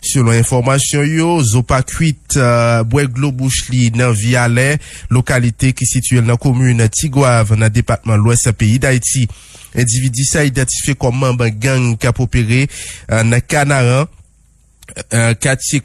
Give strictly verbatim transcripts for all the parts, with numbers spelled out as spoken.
Selon enfòmasyon yo, Zo pa kwit, eh, bwè dlo bouch li nan Vyalè, lokalite ki sitiye nan komin Tigwav, nan depatman Lwès peyi Dayiti. Endividi sa idantifye kòm manm gang k ap opere, eh, nan Kanaran, eh, katye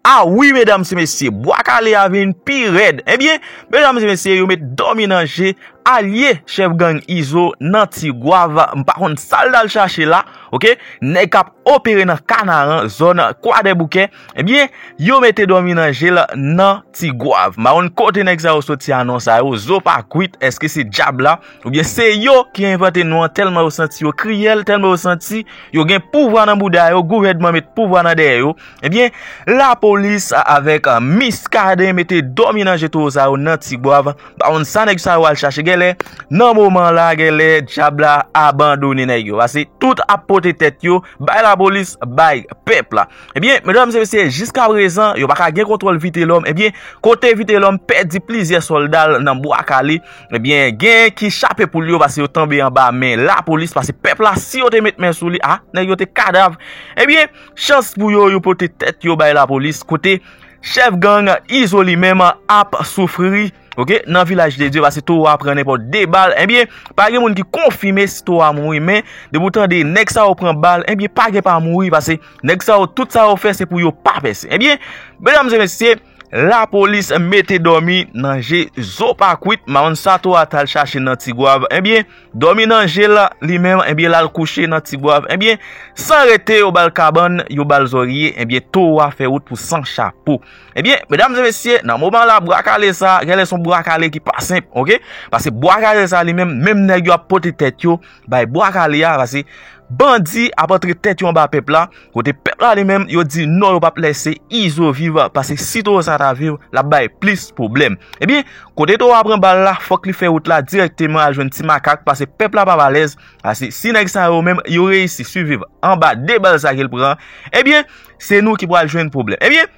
Ah wi, medam e mesye, Bwa Kale a vin pi rèd. Ebyen, medam e mesye, yo met dòmi nan je alye chèf gang Izo nan Tigwav. M pa konn sa l t al chache la, oke? Nèg k ap opere nan Kanaran, zòn Kwadèboukè. Ebyen, yo mete dòmi nan je l nan Tigwav. M pa konn kote nèg sa yo soti a non sa yo, Zo pa kwit, èske se dyab la? Oubyen se yo ki envante non an tèlman yo santi yo kriyèl, tèlman yo santi yo gen pouvwa nan bouda yo, gouvènman met pouvwa nan dèyè yo. Ebyen, lapolis avèk, ah, Miskaden mete dòmi nan je towo sa yo nan Tigwav. Pa konn sa nèg sa yo al chache genlè. Nan moman la, genlè, dyab la abandone nèg yo. Pase tout ap pote tèt yo bay lapolis, bay pèp la. Ebyen, medam e mesye, jiskaprezan, yo pa ka gen kontwòl Vitelòm. Ebyen, kote Vitelòm pèdi plizyè sòlda l nan Bwa Kale. Ebyen, gen ki chape poul yo pase yo tonbe anba men lapolis, pase pèp la, si yo te met men sou li, ah, nèg yo te kadav. Ebyen, chans pou yo, yo pote tèt yo bay lapolis, kote chèf gang Izo li menm ap soufri, oke, nan Vilaj de Dye, pase towo a pran nenpòt de bal. Ebyen, pa gen moun ki konfime si towo a mouri, men depi w tande nèg sa yo pran bal, ebyen, pa gen pa mouri, pase nèg sa yo, tout sa yo fè, se pou yo pa pèse. Ebyen, medam e mesye, lapolis mete dòmi nan je Zo pa kwit, m pa konn sa towo a t al chache nan Tigwav. Ebyen, dòmi nan je l li menm, ebyen, l al kouche nan Tigwav. Ebyen, san rete, yo ba l kabann, yo ba l zòrye, ebyen, towo a fè wout pou san chapo. Ebyen, medam e mesye, nan moman la, Bwa Kale sa, genlè se yon Bwa Kale ki pa senp, oke? Pase Bwa Kale sa li menm, menm nèg yo ap pote tèt yo bay Bwa Kale a, pase bandi ap antre tèt yo anba pèp la, kote pèp la li menm, yo di non, yo p ap lèse Izo viv, pase si towo sa ta viv, l ap bay plis pwoblèm. Ebyen, kote towo a pran bal la, fòk li fè wout la dirèkteman al jwenn Ti Makak, pase pèp la p ap alèz, pase si nèg sa yo menm, yo reyisi siviv anba de bal sa ke l pran, ebyen, se nou ki pral jwenn pwoblèm. Ebyen,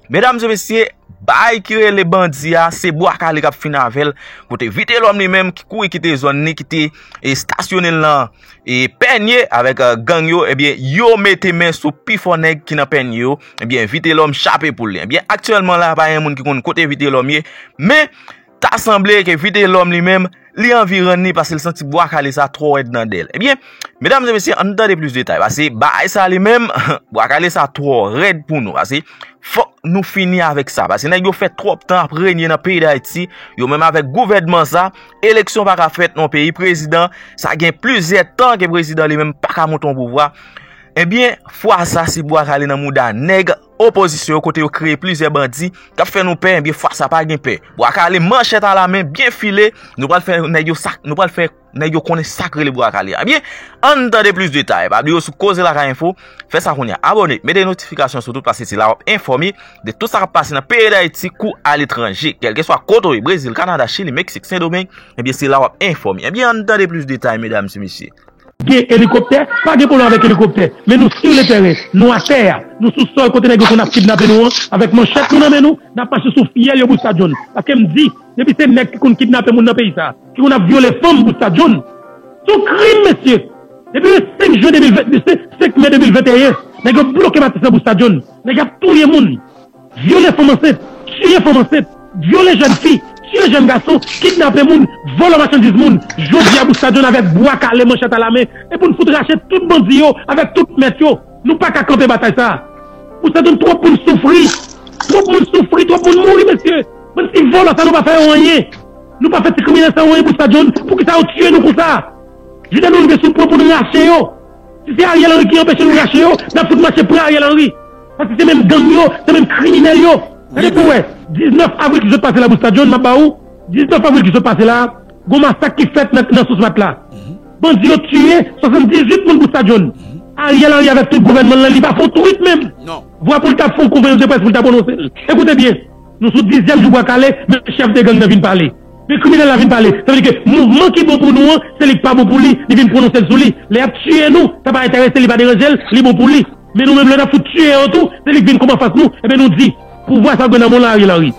medam e mesye, bay ki rele bandi a, se Bwa Kale k ap fin avè l, kote Vitelòm li menm ki kouri kite zòn li, ki te, e, estasyone l nan, e, Pènye avèk, e, gang yo, ebyen, yo mete men sou pifò nèg ki nan Pènye yo. Ebyen, Vitelòm chape poul li. Ebyen, aktyèlman la, pa gen moun ki konn kote Vitelòm ye, men ta sanble ke Vitelòm li menm, li anvi rann li pase l santi Bwa Kale sa twò rèd nan dèyè l. Ebyen, medam e mesye, ann tande plis detay, pase bagay sa li menm, Bwa Kale sa twò rèd pou nou, pase fòk nou fini avèk sa, pase nèg yo fè twòp tan ap renye nan peyi Dayiti, yo menm avèk gouvènman sa, eleksyon pa ka fèt nan peyi, prezidan, sa gen plizyè tan ke prezidan li menm pa ka monte yon pouvwa. Ebyen, fwa sa, se Bwa Kale nan mouda nèg opozisyon yo, kote yo kreye plizyè bandi k ap fè nou pè, ebyen, fwa sa pa gen pè. Bwa Kale, manchèt alamen, byen file, nou pral fè nèg yo sa, nou pral fè nèg yo konnen sa k rele Bwa Kale a. Ebyen, ann tande plis detay. Pa bliye sou Koze Lakay Enfo, fè sa kounye a. Abòne, mete notifikasyon sou tout, pase se la w ap enfòme de tout sa k ap pase nan peyi Dayiti kou aletranje. Kèlkeswa kote w ye, Brezil, Kanada, Chili, Meksik, Sendomeng, ebyen, se la w ap enfòme. Ebyen, ann tande plis detay, medam e mesye. Gen elikoptè, pa gen pwoblèm avèk elikoptè. Men nou sur le terrain, nou atè a, nou sou sòl kote nèg yo konn ap kidnape nou an, avèk manchèt nou nan men nou, n ap mache sou fyèl yo Busta John. Paske m di, depi se nèg ki konn kidnape moun nan peyi sa, ki konn ap vyole fanm Busta John, se yon krim, mesye. Depi le senk jen de mil ven, senk me de mil venteyen, nèg yo bloke Matis nan Busta John. Nèg ap touye moun. Vyole fanm ansent, tiye fanm ansent, vyole jèn fi, tiye jèn gason, kidnape moun, vòlò machandiz moun. Jodi a, Busta John avèk Bwa Kale, manchèt alamen, e pou n fout rache tout bandi yo avèk tout mèt yo. Nou pa ka kanpe batay sa a. Busta John, twòp moun soufri. Twòp moun soufri, twòp moun mouri, mesye. Bann ti vòlò sa, nou pa fè yo anyen. Nou pa fè ti kriminèl sa yo anyen, Busta John. Poukisa yo tiye nou konsa? Jounen nou rive sou pwen pou n rache yo. Si se Ariel Henry ki anpeche nou rache yo, n ap fout mache pran Ariel Henry. Paske se menm gang yo, se menm kriminèl yo. Gade pou wè, diznèf avril ki sot pase la, Busta John, m ap ba ou, diznèf avril ki sot pase la, gon masak ki fèt nan, nan Sous Matla. Bandi yo tiye swasanndizuit moun, Busta John. Ariel Henry avèk tout gouvènman l lan, li pa fè yon twit menm. Vwa pou l ta fè yon konferans de près pou l ta pwononse l. Ekoute byen, nou sou dizyèm jou Bwa Kale, men chèf de gang nan vin pale. Men kriminèl la vin pale. Sa vle di ke mouvman ki bon pou nou an, se li k pa bon pou li, li vin pwononse l sou li. Lè y ap tiye nou, sa pa enterese li, pa deranje l, li bon pou li. Men nou menm lè n ap fout tiye yo tou, se li k vin konba fas nou, ebyen nou di, pouvwa sa dwe nan men w, Ariel Henry.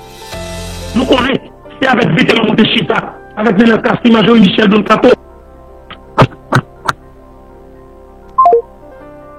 Nou konnen, se avèk Vitelhomme ou te chita, avèk Nenel Cassy, Marjorie Michel, Don Kato.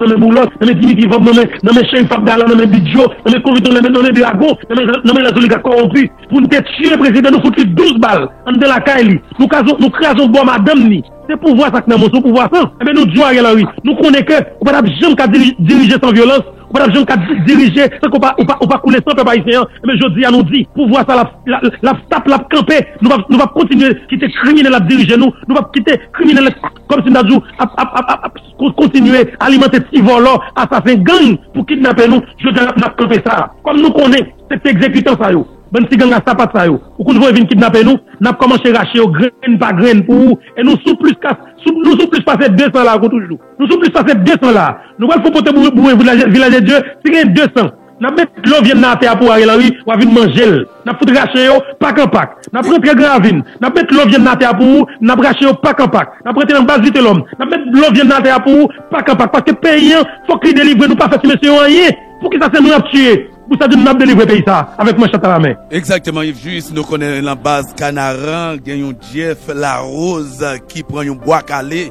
Nan men Boulos, nan men Dimitri Vorbe, nan men, nan men Cherif Abdallah, nan men Bidjo, nan men Covington, nan men, nan men Dragon, nan men, nan men lèzoligak kòwonpi, pou n te tiye prezidan, nou fout li douz bal anndan lakay li. Nou kraze, nou kraze yon bò madanm ni. Se pouvwa sa k nan men w, se yon pouvwa san. Ebyen, nou di w, Ariel Henry, nou konnen ke ou pa t ap janm ka diri-, dirije san vyolans, ou pa t ap janm ka di-, dirije san ke w pa, ou pa, ou pa koule san pèp ayisyen an. Ebyen, jodi a, nou di, pouvwa sa l ap, l ap, l ap tap, l ap kanpe. Nou p ap, nou p ap kontinye kite kriminèl ap dirije nou. Nou p ap kite kriminèl, kòmsi m ta di w, ap, ap, ap, ap, ap kon-, kontinye alimante ti vòlò, asasen, gang pou kidnape nou. Jodi a, n ap, n ap kanpe sa. Kòm nou konnen, se ti egzekitan sa yo, bann ti gang a sapat sa yo, ou konn voye vin kidnape nou, n ap kòmanse rache yo grenn pa grenn pou ou. E nou sou plis ka, sou, nou sou plis pase de san la, kou toujou. Nou sou plis pase de san la. Nou pral fè pote boure, boure Vilaj, Vilaj de Dye, si gen de san. N ap met dlo vyann nan atè a pou Ariel Henry, w a vin manje l. N ap fout rache yo pak an pak. N ap rantre Gran Ravin. N ap met dlo vyann nan atè a pou ou, n ap rache yo pak an pak. N ap rantre nan baz Vitelhomme. N ap met dlo vyann nan atè a pou ou, pak an pak. Paske peyi an, fòk li delivre, nou pa fè ti mesye yo anyen. Poukisa se nou y ap tiye? Pou sa di nou n ap delivre peyi sa a avèk manchat a la men. Egzakteman, Yves Juste, nou konnen nan baz Kanaran, gen yon Jeff Larose ki pran yon bwa kale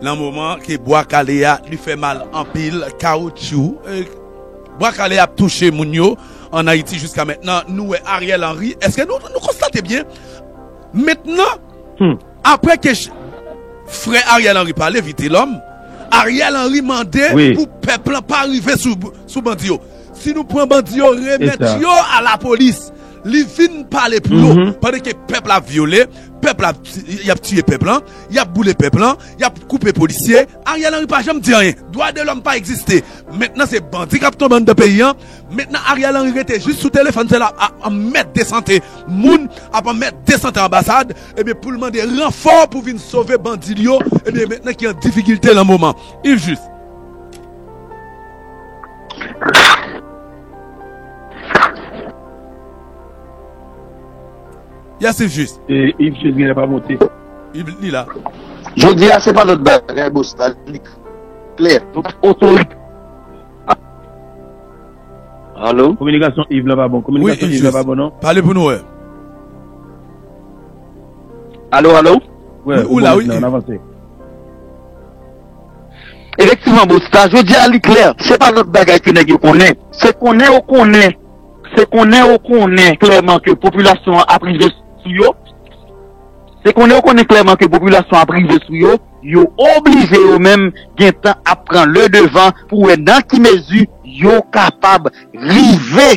nan moman ke bwa kale a, li fè mal anpil, kawotchou. E, bwa kale ap touche moun yo ann Ayiti jiska mentnan. Nou wè Ariel Henry, èske nou, nou konstate byen? Mentnan, hmm, apre ke ch-, frè Ariel Henry pale, Vitelhomme, Ariel Henry mande, wi, pou pèp lan pa rive sou, sou bandi yo. Si nou pran bandi yo, remèt yo a lapolis. Li vin pale pou yo. Mhm. Pandan ke pèp la ap vyole, pèp la ap ti-, y ap tiye pèp lan, y ap boule pèp lan, y ap koupe polisye. Ariel Henry pa janm di anyen. Dwa de lòm pa egziste. Mentnan se bandi k ap tonbe anndan peyi an. Mentnan Ariel Henry rete jis sou telefòn, se la ap, ap, ap mèt desante moun, ap mèt desante anbasad, ebyen pou l mande ranfò pou vin sove bandi l yo, ebyen mentnan ki an difikilte nan moman. Yves Juste. Yasif Jis. E, Yves Jis genlè pa monte. Yves, li la. Jodi a, se pa lòt bagay, boss la, li klè. Otorite. Alo? Kominikasyon Yves la pa bon. Wi, Kominikasyon Yves Yves la Jis. Pa bon, non? Pale pou nou wè. Alo, alo? Wi, ou la, wi, Yves. Ann avanse. Efektivman, boss la, jodi a, li klè. Se pa lòt bagay ke nèg yo konnen. Se konnen ou konnen. Se konnen ou konnen klèman ke popilasyon an ap rive sou yo. Se konnen ou konnen klèman ke popilasyon an ap rive sou yo. Yo oblije yo menm gentan ap pran le devan pou wè nan ki mezi yo kapab rive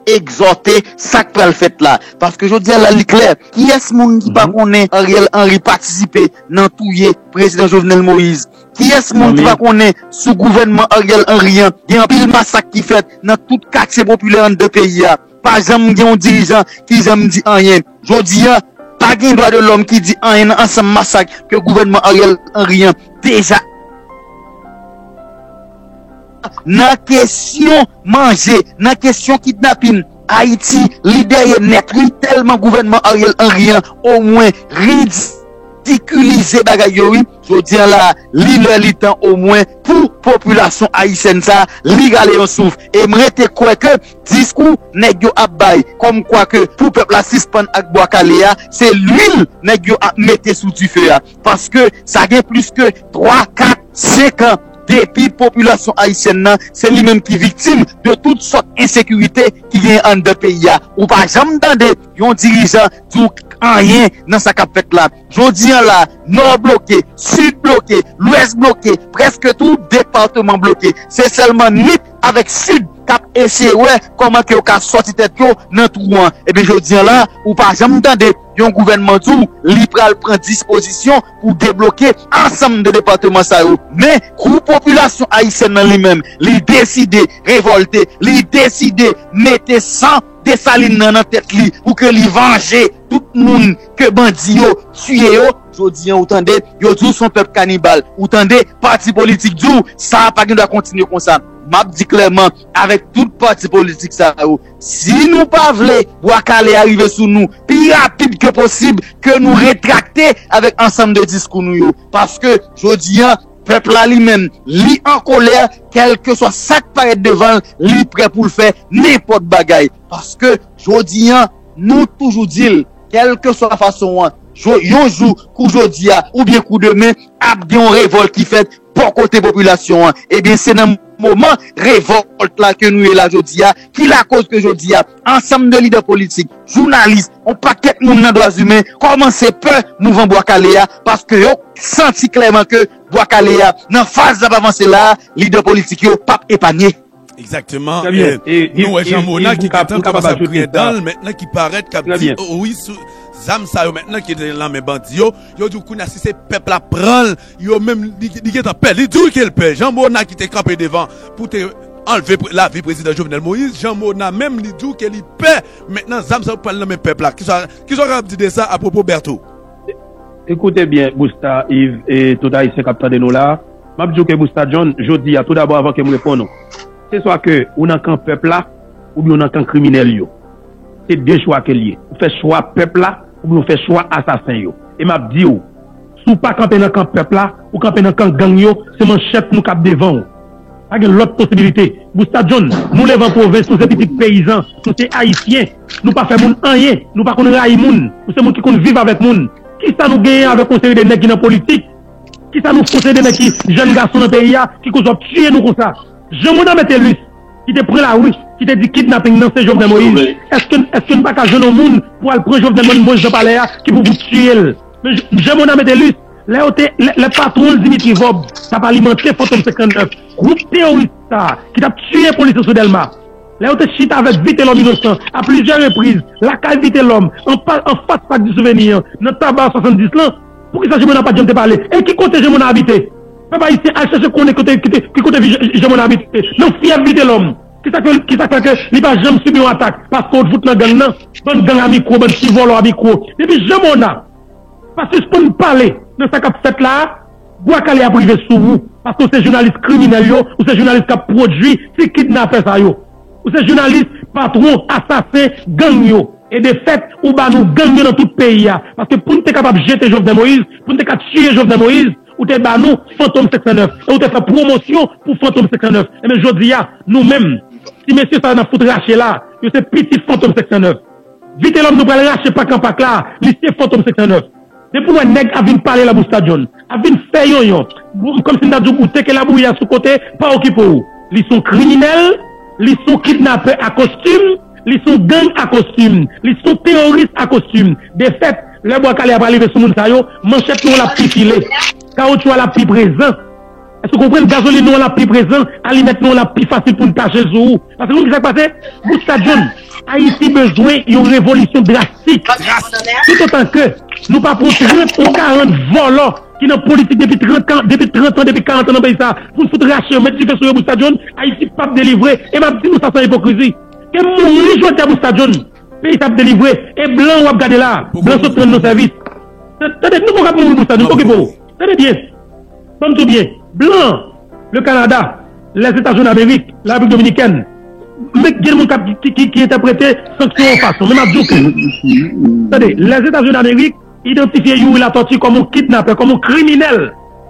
egzòte sa k pral fèt la. Paske jodi a la, li klè. Kiyès moun ki pa konnen Ariel Henry patisipe nan touye prezidan Jovenel Moïse? Kiyès moun ki pa konnen sou gouvènman Ariel Henry an, gen anpil masak ki fèt nan tout katye popilè anndan peyi a? Pa janm gen yon dirijan ki janm di anyen. Jodi a, pa gen dwa de lòm ki di anyen nan ansanm masak ke gouvènman Ariel Henry an deja. Nan kesyon manje, nan kesyon kidnapin, Ayiti, li dèyè nèt, wi, tèlman gouvènman Ariel Henry an, omwen, ridikilize bagay yo, wi. Jodi a la, li lè, li tan, omwen, pou popilasyon ayisyèn sa, li rale yon souf. E m rete kwè ke diskou nèg yo ap bay, kòmkwa ke pou pèp la sispann ak bwa kale a, se lwil nèg yo ap mete sou dife a. Paske sa gen plis ke twa, kat, senk an depi popilasyon ayisyèn nan, se li menm ki viktim de tout sòt ensekirite ki genyen anndan peyi a. Ou pa janm tande yon dirijan di w anyen nan sa k ap fèt la. Jodi a la, Nò bloke, Sid bloke, Lwès bloke, prèske tout depatman bloke. Se sèlman Nip avèk Sid k ap eseye wè kòman ke yo ka sòti tèt yo nan twou an. Ebyen, jodi a la, ou pa janm tande yon gouvènman di w li pral pran dispozisyon pou debloke ansanm de depatman sa yo. Men, kou popilasyon ayisyèn nan li menm, li deside revòlte, li deside mete san Desalin nan nan tèt li pou ke li vanje tout moun ke bandi yo tiye yo. Jodi a, ou tande, yo di w se yon pèp kanibal. Ou tande, pati politik di w, sa a pa gen dwa kontinye konsa. M ap di klèman, avèk tout pati politik sa yo, si nou pa vle bwa kale a rive sou nou pi rapid ke posib, ke nou retrakte avèk ansanm de diskou nou yo. Paske, jodi a, Pèp la li menm, li an kolè, kèlkeswa sa k parèt devan l, li prè pou l fè nenpòt bagay. Paske, jodi a, nou toujou di l, kèlkeswa fason an, jo- yon jou, kou jodi a, oubyen kou demen, ap gen yon revòlt ki fèt bò kote popilasyon an. Ebyen, se nan moman revòlt la ke nou ye la jodi a, ki lakoz ke jodi a, ansanm de lidè politik, jounalis, yon pakèt moun nan dwa imen, kòmanse pè mouvman Bwa Kale a, paske yo santi klèman ke Bwa Kale a, nan faz l ap avanse la, lidè politik yo p ap epanye. Egzakteman. Nou wè Jean Mona ki gentan kòmanse ap griyen dan l mentnan, ki parèt, k ap di, o wi, zam sa yo mentnan ki te nan men bandi yo, yo di w kounye a si se pèp la pran l, yo menm, li gentan pè. Li di w ke l pè. Jean Mona ki te kanpe devan pou te anlve lavi prezidan Jovenel Moïse, Jean Mona menm li di w ke li pè. Mentnan zam sa yo pral nan men pèp la. Kisa w kapab di de sa apwopo Bertho? Ekoute byen, Busta, Yves e tout Ayisyen k ap tande nou la a. M ap di w ke Busta John, jodi a, toudabò, avan ke m reponn ou, se swa ke ou nan kan pèp la, oubyen ou nan kan kriminèl yo. Se de chwa ke l ye. Ou fè chwa pèp la, oubyen ou fè chwa asasen yo. E m ap di w, si w pa kanpe nan kan pèp la, ou kanpe nan kan gang yo, se manchèt nou k ap devan w. Pa gen lòt posibilite. Busta John, nou leve an pwovens, nou se pitit peyizan, nou se Ayisyen. Nou pa fè moun anyen, nou pa konn rayi moun. Nou se moun ki konn viv avèk moun. Kisa nou genyen avèk yon seri de nèg ki nan politik? Kisa nou fè yon seri de nèg ki jèn gason nan peyi a, ki koz w ap tiye nou konsa? Jean Mona Metellus, ki te pran lari, ki te di kidnaping nan se Jovenel Moïse. Èske, èske n pa ka jwenn yon moun pou al pran Jovenel Moïse nan palè a, ki pou fout tiye l? Men Jean Mona Metellus, lè yo te, lè, lè patwon l Dimitri Vorbe t ap alimante Fantom senk san nèf, gwoup teworis sa a, ki t ap tiye polisye sou Dèlma, lè yo te chita avèk Vitelhomme Innocent a plizyè repriz, lakay Vitelhomme, anfas Pak di Souveni an, nan Taba swasanndis lan, poukisa Jean Mona pa t janm te pale? E ki kote Jean Mona abite? Pèp ayisyen, al chèche konnen kote, ki kote Jean Mona abite. Nan fyèv Vitelhomme. Kisa k fè ke li pa janm sibi yon atak? Paske w t fout nan gang nan. Bann gang a mikwo, bann ti vòlò a mikwo. Depi Jean Mona pa sispann pale nan sa k ap fèt la a, Bwa Kale ap rive sou ou. Paske w se jounalis kriminèl yo, ou se jounalis k ap pwodui ti kidnapè sa yo. Ou se jounalis patwon asasen gang yo. E defèt, ou ba nou gang yo nan tout peyi a. Paske pou n te kapab jete Jovenel Moïse, pou n te ka tiye Jovenel Moïse, ou te ba nou Fantom senk san nèf. E ou te fè pwomosyon pou Fantom senk san nèf. Ebyen, jodi a, nou menm, ti mesye sa yo n ap fout rache la, yo se pitit Fantom senk san nèf. Vitelhomme nou pral rache pak an pak la, li se Fantom senk san nèf. Depi w wè nèg ap vin pale la Busta John, ap vin fè yonyon, kòmsi m ta di w boute ke labouyi a sou kote, pa okipe w. Li se yon kriminèl, li se yon kidnapè a kostim, li se yon gang a kostim, li se yon teworis a kostim. Defèt, lè Bwa Kale a pral rive sou moun sa yo, manchèt nou an l ap pi file, kawoutchou a l ap pi prezan. Èske w konprann? Gazolin nou an l ap pi prezan, alimèt nou an l ap pi fasil pou n tache l sou ou. Paske ou konn kisa k pase? Busta John, Ayiti bezwen yon revolisyon drastik. Toutotan ke nou pa pran trant ou karant vòlò ki nan politik depi trant an, depi trant an, depi karant an nan peyi sa a, pou n fout rache yo, met dife sou yo, Busta John, Ayiti p ap delivre. E m ap di nou sa san ipokrizi. Ke m mouri jodi a, Busta John, peyi sa ap delivre. E blan w ap gade la a, blan sot rann nou sèvis. Tande, nou poko ap mouri, Busta John, okipe w. Tande byen. Ban m di w byen. Blan, le Canada, Lèzetazini Damerik, Larepiblik Dominikèn, men gen moun k ap, ki, ki, ki entèprete sanksyon yon fason. Men m ap di w ke, tande, Lèzetazini Damerik idantifye Youri Latortue kòm yon kidnapè, kòm yon kriminèl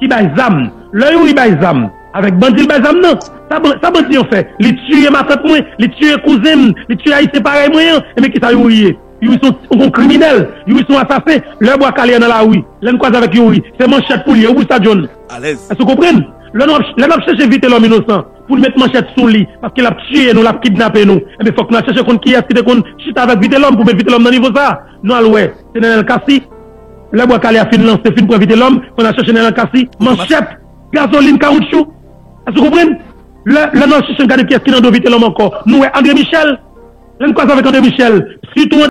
ki bay zam. Lè Youri bay zam, avèk bandi l bay zam nan, sa, sa bandi an fè? Li tiye matant mwen, li tiye kouzen m, li tiye Ayisyen parèy mwen an. Ebyen, kisa Youri ye? Youri se yon, yon kriminèl. Youri se yon asasen. Lè Bwa Kale a nan lari, lè n kwaze avèk Youri, se manchèt pou l ye, wi, Busta John. Èske w konprann? Lè n ap, lè n ap chèche Vitelhomme Innocent pou n met manchèt sou li, paske l ap tiye nou, l ap kidnape nou, ebyen, fòk nou al chèche konn kiyès ki te konn chita avèk Vitelhomme pou met Vitelhomme nan nivo sa a. Nou al wè, se Nenel Cassy. Lè Bwa Kale a fin lanse, fin pran Vitelhomme, fò n al chèche Nenel Cassy, manchèt, gazolin, kawoutchou. Èske w konprann? Lè, lè n al chèche gade kiyès ki nan do Vitelhomme ankò, nou wè André Michel. Lè n kwaze avèk André Michel, sitou